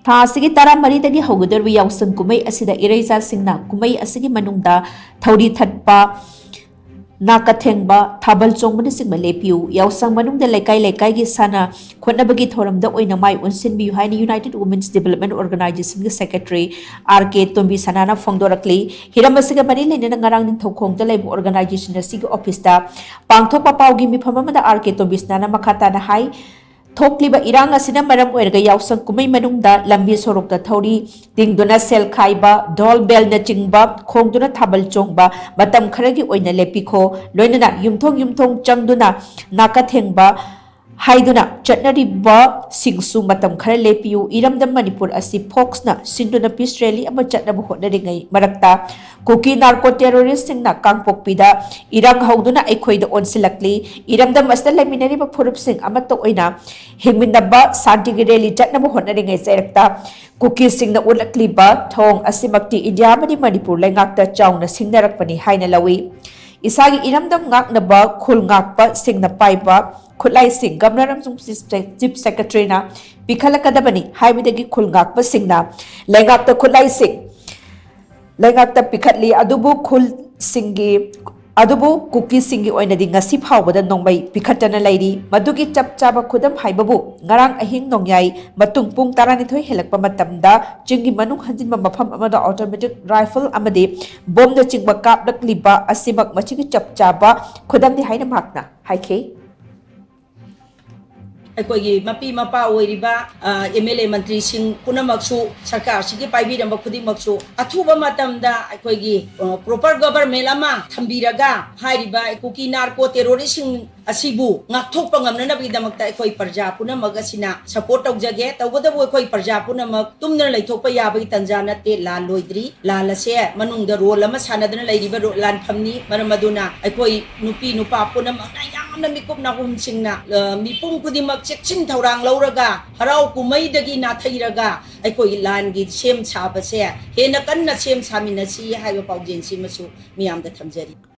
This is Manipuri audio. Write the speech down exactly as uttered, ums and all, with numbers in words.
ꯊꯥ ꯑꯁꯤꯒꯤ ꯇꯔꯥꯃꯔꯤꯗꯒꯤ ꯍꯧꯒꯗꯧꯔꯤꯕ ꯌꯥꯎꯁꯪ ꯀꯨꯝꯍꯩ ꯑꯁꯤꯗ ꯏꯔꯩꯆꯥꯁꯤꯡꯅ ꯀꯨꯝꯍꯩ ꯑꯁꯤꯒꯤ ꯃꯅꯨꯡꯗ ꯊꯧꯔꯤ ꯊꯠꯄ, ꯅꯥꯀ ꯊꯦꯡꯕ, ꯊꯥꯕꯜ ꯆꯣꯡꯕꯅꯆꯤꯡꯕ ꯂꯦꯞꯄꯤꯌꯨ꯫ ꯌꯥꯎꯁꯪ ꯃꯅꯨꯡꯗ ꯂꯩꯀꯥꯏ ꯂꯩꯀꯥꯏꯒꯤ ꯁꯥꯟꯅ ꯈꯣꯠꯅꯕꯒꯤ ꯊꯧꯔꯝꯗ ꯑꯣꯏꯅ ꯃꯥꯏ ꯑꯣꯟꯁꯤꯟꯕꯤꯌꯨ ꯍꯥꯏꯅ United Women's Development Organization ꯒꯤ Secretary R K ꯇꯣꯝꯕꯤ ꯁꯅꯥꯅ ꯐꯣꯡꯗꯣꯔꯛꯂꯤ꯫ ꯍꯤꯔꯝ ꯑꯁꯤꯒ ꯃꯔꯤ ꯂꯩꯅꯅ ꯉꯔꯥꯡ ꯅꯤꯡꯊꯧꯈꯣꯡꯗ ꯂꯩꯕ organization ꯑꯁꯤꯒꯤ office ꯇ ꯄꯥꯡꯊꯣꯛꯄ ꯄꯥꯎꯒꯤ ꯃꯤꯐꯝ ꯑꯃꯗ R K ꯇꯣꯝꯕꯤ ꯁꯅꯥꯅ ꯃꯈꯥ ꯇꯥꯅ ꯍꯥꯏ, ꯊꯣꯛꯂꯤꯕ ꯏꯔꯥꯡ ꯑꯁꯤꯅ ꯃꯔꯝ ꯑꯣꯏꯔꯒ ꯌꯥꯎꯁꯪ ꯀꯨꯝꯍꯩ ꯃꯅꯨꯡꯗ ꯂꯝꯕꯤ ꯁꯣꯔꯣꯛꯇ ꯊꯧꯔꯤ ꯇꯤꯡꯗꯨꯅ ꯁꯦꯜ ꯈꯥꯏꯕ, ꯙꯣꯜ ꯕꯦꯜꯅꯆꯤꯡꯕ ꯈꯣꯡꯗꯨꯅ ꯊꯥꯕꯜ ꯆꯣꯡꯕ ꯃꯇꯝ ꯈꯔꯒꯤ ꯑꯣꯏꯅ ꯂꯦꯞꯄꯤꯈꯣ꯫ ꯂꯣꯏꯅꯅ ꯌꯨꯝꯊꯣꯡ ꯌꯨꯝꯊꯣꯡ ꯆꯪꯗꯨꯅ ꯅꯥꯀ ꯊꯦꯡꯕ ꯍꯥꯏꯗꯨꯅ ꯆꯠꯅꯔꯤꯕꯁꯤꯡꯁꯨ ꯃꯇꯝ ꯈꯔ ꯂꯦꯞꯄꯤꯌꯨ꯫ ꯏꯔꯝꯗꯝ ꯃꯅꯤꯄꯨꯔ ꯑꯁꯤ ꯐꯣꯛꯁꯅ ꯁꯤꯟꯗꯨꯅ peace rally ꯑꯃ ꯆꯠꯅꯕ ꯍꯣꯠꯅꯔꯤꯉꯩ ꯃꯔꯛꯇ ꯀꯨꯀꯤ narco terrorist ꯁꯤꯡꯅ ꯀꯥꯡꯄꯣꯛꯄꯤꯗ ꯏꯔꯥꯡ ꯍꯧꯗꯨꯅ ꯑꯩꯈꯣꯏꯗ ꯑꯣꯟꯁꯤꯜꯂꯛꯂꯤ꯫ ꯏꯔꯝꯗꯝ ꯑꯁꯤꯗ ꯂꯩꯃꯤꯟꯅꯔꯤꯕ ꯐꯨꯔꯨꯞꯁꯤꯡ ꯑꯃꯠꯇ ꯑꯣꯏꯅ ꯍꯤꯡꯃꯤꯟꯅꯕ ꯁꯥꯟꯇꯤꯒꯤ rally ꯆꯠꯅꯕ ꯍꯣꯠꯅꯔꯤꯉꯩ ꯆꯩꯔꯛꯇ ꯀꯨꯀꯤꯁꯤꯡꯅ ꯎꯠꯂꯛꯂꯤꯕ ꯊꯧꯑꯣꯡ ꯑꯁꯤꯃꯛꯇꯤ ꯏꯟꯗꯤꯌꯥ ꯑꯃꯗꯤ ꯃꯅꯤꯄꯨꯔ ꯂꯩꯉꯥꯛꯇ ꯆꯥꯎꯅ ꯁꯤꯡꯅꯔꯛꯄꯅꯤ ꯍꯥꯏꯅ ꯂꯧꯏ꯫ ꯏꯁꯥꯒꯤ ꯏꯔꯝꯗꯝ ꯉꯥꯛꯅꯕ ꯈꯨꯜ ꯉꯥꯛꯄꯁꯤꯡꯅ ꯄꯥꯏꯕ ꯈꯨꯠꯂꯥꯏꯁꯤꯡ ꯒꯕꯔꯅꯔ ꯑꯃꯁꯨꯡ ꯆꯤꯐ ꯁꯦꯀ꯭ꯔꯦꯇꯔꯤꯅ ꯄꯤꯈꯠꯂꯛꯀꯗꯕꯅꯤ ꯍꯥꯏꯕꯗꯒꯤ ꯈꯨꯜ ꯉꯥꯛꯄꯁꯤꯡꯅ ꯂꯩꯉꯥꯛꯇ ꯈꯨꯠꯂꯥꯏꯁꯤꯡ ꯂꯩꯉꯥꯛꯇ ꯄꯤꯈꯠꯂꯤ꯫ ꯑꯗꯨꯕꯨ ꯈꯨꯜꯁꯤꯡꯒꯤ ꯑꯗꯨꯕꯨ ꯀꯨꯀꯤꯁꯤꯡꯒꯤ ꯑꯣꯏꯅꯗꯤ ꯉꯁꯤ ꯐꯥꯎꯕꯗ ꯅꯣꯡꯃꯩ ꯄꯤꯈꯠꯇꯅ ꯂꯩꯔꯤ꯫ ꯃꯗꯨꯒꯤ ꯆꯞ ꯆꯥꯕ ꯈꯨꯗꯝ ꯍꯥꯏꯕꯕꯨ ꯉꯔꯥꯡ ꯑꯍꯤꯡ ꯅꯣꯡꯌꯥꯏ ꯃꯇꯨꯡ ꯄꯨꯡ ꯇꯔꯥꯅꯤꯊꯣꯏ ꯍꯦꯜꯂꯛꯄ ꯃꯇꯝꯗ ꯆꯤꯡꯒꯤ ꯃꯅꯨꯡ ꯍꯟꯖꯤꯟꯕ ꯃꯐꯝ ꯑꯃꯗ automatic rifle ꯑꯃꯗꯤ ꯕꯣꯝꯅꯆꯤꯡꯕ ꯀꯥꯞꯂꯛꯂꯤꯕ ꯑꯁꯤꯃꯛ ꯃꯁꯤꯒꯤ ꯆꯞ ꯆꯥꯕ ꯈꯨꯗꯝꯅꯤ ꯍꯥꯏꯅ ꯃꯍꯥꯛꯅ ꯍꯥꯏꯈꯤ꯫ ꯑꯩꯈꯣꯏꯒꯤ ꯃꯄꯤ ꯃꯄꯥ ꯑꯣꯏꯔꯤꯕ, ꯑ, ꯑꯦꯝ ꯑꯦꯜ ꯑꯦ ꯃꯟꯇ꯭ꯔꯤꯁꯤꯡ ꯄꯨꯝꯅꯃꯛꯁꯨ, ꯁꯔꯀꯥꯔꯁꯤꯒꯤ ꯄꯥꯏꯕꯤꯔꯝꯕ ꯈꯨꯗꯤꯡꯃꯛꯁꯨ ꯑꯊꯨꯕ ꯃꯇꯝꯗ ꯑꯩꯈꯣꯏꯒꯤ, ꯑ, proper government ꯑꯃ ꯊꯝꯕꯤꯔꯒ ꯍꯥꯏꯔꯤꯕ ꯀꯨꯀꯤ narco terrorist ꯁꯤꯡ ꯑꯁꯤꯕꯨ ꯉꯥꯛꯊꯣꯛꯄ ꯉꯝꯅꯅꯕꯒꯤꯗꯃꯛꯇ ꯑꯩꯈꯣꯏ ꯄ꯭ꯔꯖꯥ ꯄꯨꯝꯅꯃꯛ ꯑꯁꯤꯅ support ꯇꯧꯖꯒꯦ꯫ ꯇꯧꯕꯇꯕꯨ ꯑꯩꯈꯣꯏ ꯄ꯭ꯔꯖꯥ ꯄꯨꯝꯅꯃꯛ ꯇꯨꯝꯗꯅ ꯂꯩꯊꯣꯛꯄ ꯌꯥꯕꯒꯤ ꯇꯥꯟꯖꯥ ꯅꯠꯇꯦ, ꯂꯥꯟ ꯂꯣꯏꯗ꯭ꯔꯤ꯫ ꯂꯥꯟ ꯑꯁꯦ ꯃꯅꯨꯡꯗ role ꯑꯃ ꯁꯥꯟꯅꯗꯨꯅ ꯂꯩꯔꯤꯕ ꯔꯣ-, ꯂꯥꯟꯐꯝꯅꯤ꯫ ꯃꯔꯝ ꯑꯗꯨꯅ ꯑꯩꯈꯣꯏ ꯅꯨꯄꯤ ꯅꯨꯄꯥ ꯄꯨꯝꯅꯃꯛꯅ ꯌꯥꯝꯅ ꯃꯤꯀꯨꯞ ꯅꯥꯍꯨꯝꯁꯤꯡꯅ, ꯑ, ꯃꯤꯄꯨꯝ ꯈꯨꯗꯤꯡꯃꯛ ꯆꯦꯛꯁꯤꯟ ꯊꯧꯔꯥꯡ ꯂꯧꯔꯒ ꯍꯔꯥꯎ ꯀꯨꯝꯍꯩꯗꯒꯤ ꯅꯥꯊꯩꯔꯒ ꯑꯩꯈꯣꯏꯒꯤ ꯂꯥꯟꯒꯤ ꯁꯦꯝ ꯁꯥꯕꯁꯦ ꯍꯦꯟꯅ ꯀꯟꯅ ꯁꯦꯝ ꯁꯥꯃꯤꯟꯅꯁꯤ ꯍꯥꯏꯕ ꯄꯥꯎꯖꯦꯜꯁꯤꯃꯁꯨ ꯃꯤꯌꯥꯝꯗ ꯊꯝꯖꯔꯤ꯫